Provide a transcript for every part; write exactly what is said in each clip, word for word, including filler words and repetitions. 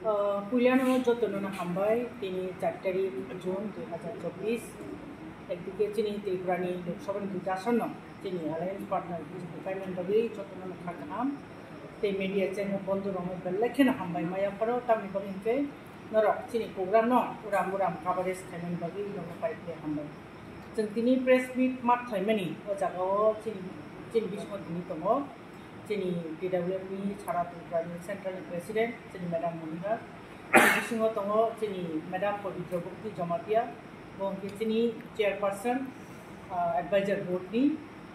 Uh, puilano jotono no hambai, tini char tarik June dui hazar chobbish. Ekdike chini Tripura ni Lok Sabha ni duita ason no chini alliance partner B J P paimani bagwi jotono no kha kaham. Tei media channel bondhu rokno belai kheno hambai maya pharo, tamni bagwi hinkhe norok chini program no uram uram coverage khaimani bagwi norokno pai khe hambai. Chwng tini press meet ma khlaimani o jaga o chini, chini bisingo tini tongo. Chini T W F ni Sara Tripura ni Central ni President, chini Madam Monihar. Bisingo tongo chini Madam Pabitra Bhakti Jamatia, bo hwnkhe chini Chairperson, ah, Advisor Board ni,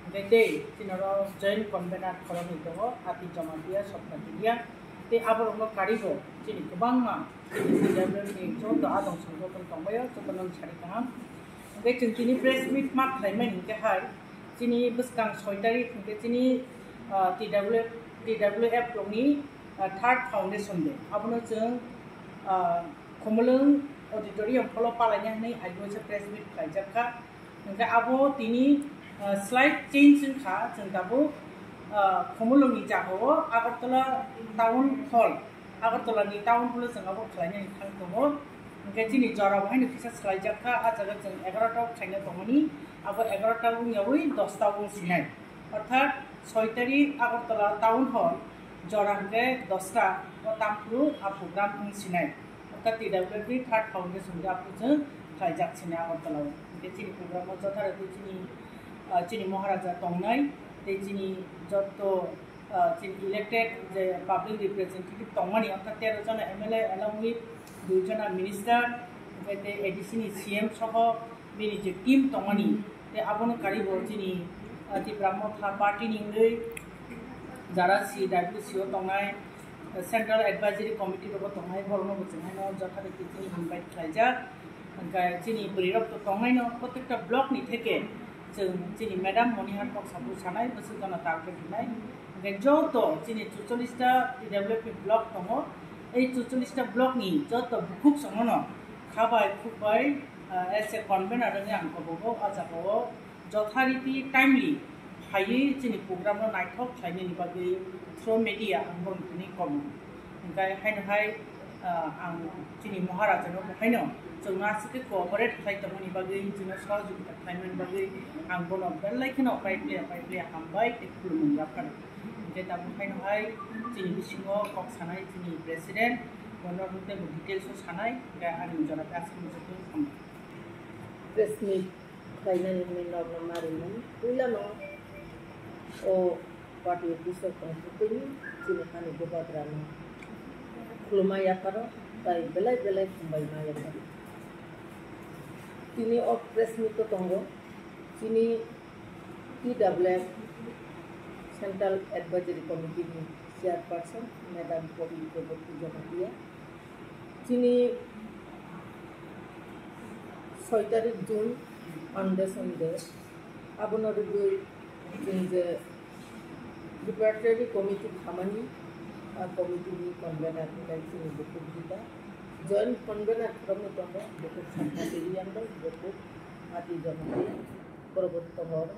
hwnkhe tei chini oro Joint Convener khoroknwi tongo, Ati Jamatia, Sopna Tilia. Tei aborokno karibo chini kwbangma chini T W F ni joto adong songjoto tongbaio, jotono sari kaham. Hwnkhe chwng tini press meet ma khlaimani hwnkhe hai, chini bwskang soi tarik hwnkhe chini, ah, T W F, T W F rokni, ah, third foundation day. Abono chwng, ah, Khumulwng auditorium hall o palaina hwnwi agibo se press meet khlaijak kha. Hwnkhe abo tini, ah, slight change wngkha, chwng tabuk, ah, Khumulwngni jagao Agartala Town Hall, Agartala ni Town Hall o chwng abo khlainani thang tongo. Hwnkhe chini jora bo haino kisa swlaijak kha, ah jaga chwng egaroh ta o khlaina tongmani, abo egaroh ta wngyawi dos ta wng sinai. Orthat soi tarik Agartala Town Hall jora hwnkhe dos ta o tamphuru a program wng sinai. Orthat T W F ni third foundation day aphuru chwng khlaijak sinai Agartala o. Hwnkhe chini program o jotharokhe chini, ah, chini Maharaja tongnai, tei chini jotto ah, chini elected je public representative tongmani, orthat tero jona M L A along with dui jona minister, hwnkhe tei A D C ni C M soho bini je team tongmani, tei abono karibo chini, ah, Tipra Motha party ni wngwi jara C W C o tongnai, ah, Central Advisory Committee rogo tongnai, borokno bo chwng haino jotharokhe chini invite khlaijak. Hwnkhe chini bwrwirok to tongnaino, protekta block ni theke chwng chini madam Monihar kok sabu sanai, bwswk jona target rwnai. Hwnkhe joto chini chuchollis ta T W F ni block tongo, ei chuchollis ta block ni joto bukhuk songno kha bai khuk bai, ah, as a convener wngwi ang kobogo, o jaga o jothariti timely phaiwi chini program no naithok khlainani bagwi through media ang borokni komo. Hwnkhe haino hai, ah, ang chini Maharaja no bo haino chwngno aswk khe cooperate khlai tongmani bagwi, chwngno sohojogita khlaimani bagwi ang bono belai kheno pai plia pai plia hambai tei khulumung yapharo. Hwnkhe tabuk haino hai chini bisingo kok sanai chini president, bono hwnkhe bo details o sanai, hwnkhe ani jora khe aswk muchungtwi hambai. Press meet khlainani hwnwi norokno ma rimani. Puilano o party office o tongthokgwini chini hani bubagrano khulumma yapharo, tai belai belai hambai ma yapharo. Tini o press meet o tongo chini T W F Central Advisory Committee ni Chairperson Madam Pabitra Bhakti Jamatia. Chini soi tarik June Foundation Day. Abono rwgwi chwng je preparatory committee khamani, a committee ni convener hwnkhe chini bukhuk Rita. Joint convener khoroknwi tongo, bukhuk Santa Devi Yandal, bukhuk Ati Jamatia. Borok bo tongo.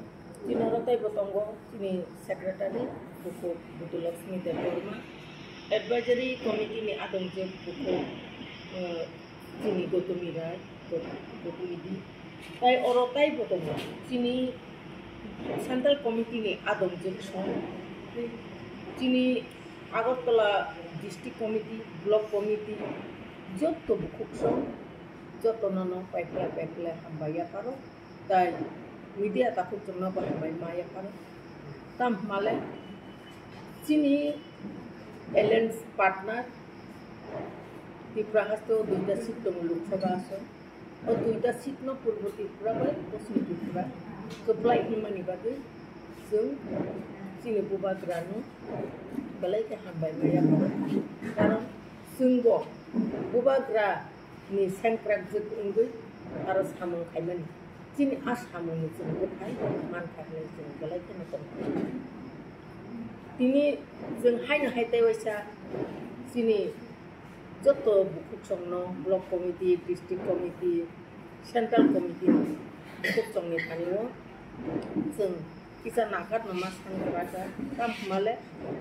Chini oro tei bo tongo, chini secretary, bukhuk Butu Lakshmi Debbarma. Advisory committee ni adongjwk bukhuk, eh, chini Gotami Rai, Got-, Gotami Di. Tai oro tai bo tongo, chini central committee ni adongjwk song. Chini Agartala district committee, block committee, jotto bukhuk song, jotto nono paikla paikla hambai yapharo. Tai media takhuk chwngno bo hambai ma yapharo. Tamo hwnmale chini alliance partner Tripura haste o duita seat tongo Lok Sabha ason. O duita seat no Purbo Tripura bai Poschim Tripura kwplai hwnmani bagwi chwng chini bubagrano belai khe hambai ma yapharo. Karon chwngbo bubagra ni sengkrakjwk wngwi aro samung khaimani. Chini a samungni chwng bwthai mankha hwnwi chwng belai kheno tongkha. Tini chwng haino hai tei waisa chini joto bukhuk songno block committee, district committee, central committee ni bukhuk songni thani o chwng kisa nakarno ma san kwrwkha, tamo hwnmale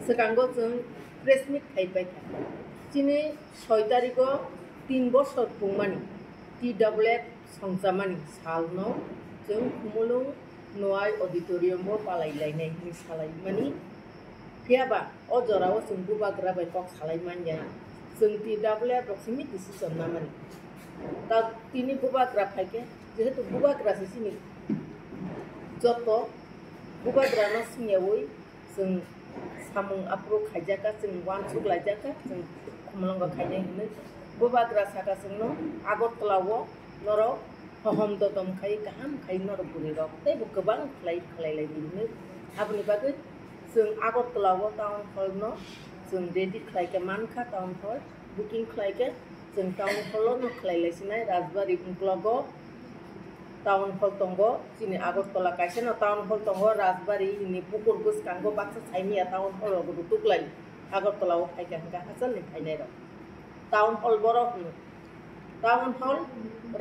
swkango chwng press meet khai paikha. Chini soi tarigo tin bosor pungmani T W F songchamani salno chwng Khumulwng Noai Auditorium-o palai lainai hwnwi salaimani. Phiyaba o jorao chwng bubagra bai kok salai manya, chwng T W F rok simi decision namani. Ta tini bubagra phaikhe, jehetu bubagra se chini joto bubagrano singyaui chwng samung aphuru khaijakha, chwng uansuk laijakha, chwng Khumulwngo khainai hwnwi. Bubagra sakha chwngno Agartala-o norok hohom dodom khai, kaham khai norok bwrwirok teibo kwbang khlai khlai lai di hwnwi. Aboni bagwi chwng Agartala-o town hall-no chwng ready khlai khe mankha, town hall booking khlai khe chwng town hall-o no khlai lai sinai Rajbari uklogo. Town hall tongo, chini Agartala kaisa no town hall tongo, Rajbari ni pukur bwskango baksa saimanya town hall rok rwtuk lai. Agartala o phaikha hwnkha hachal ni phainai rok. Town hall borok hwno. Town hall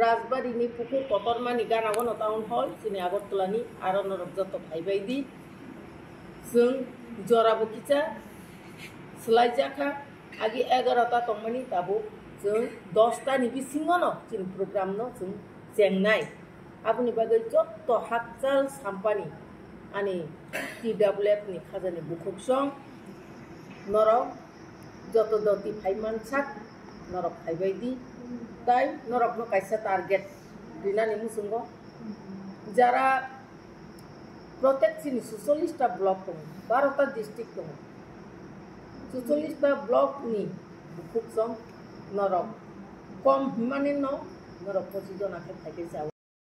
Rajbari ni pukur kotorma ni gana o no town hall chini Agartala ni, aro norok joto phaibai di. Chwng jora bo kisa swlaijakha, agi egarota tongmani tabuk chwng dosta ni bisingo no chini program no chwng chengnai. Aboni bagwi joto hakchal sampani ani T W F ni khajani bukhuksong norok joto doti phai mansak norok phaibai di, tai norokno kaisa target rinani muchungo jara protek chini suchollis ta block tongo, baro ta district tongo, suchollis ta block ni bukhuksong norok kom hwnmani no norok pochis jona khe phaibai chao.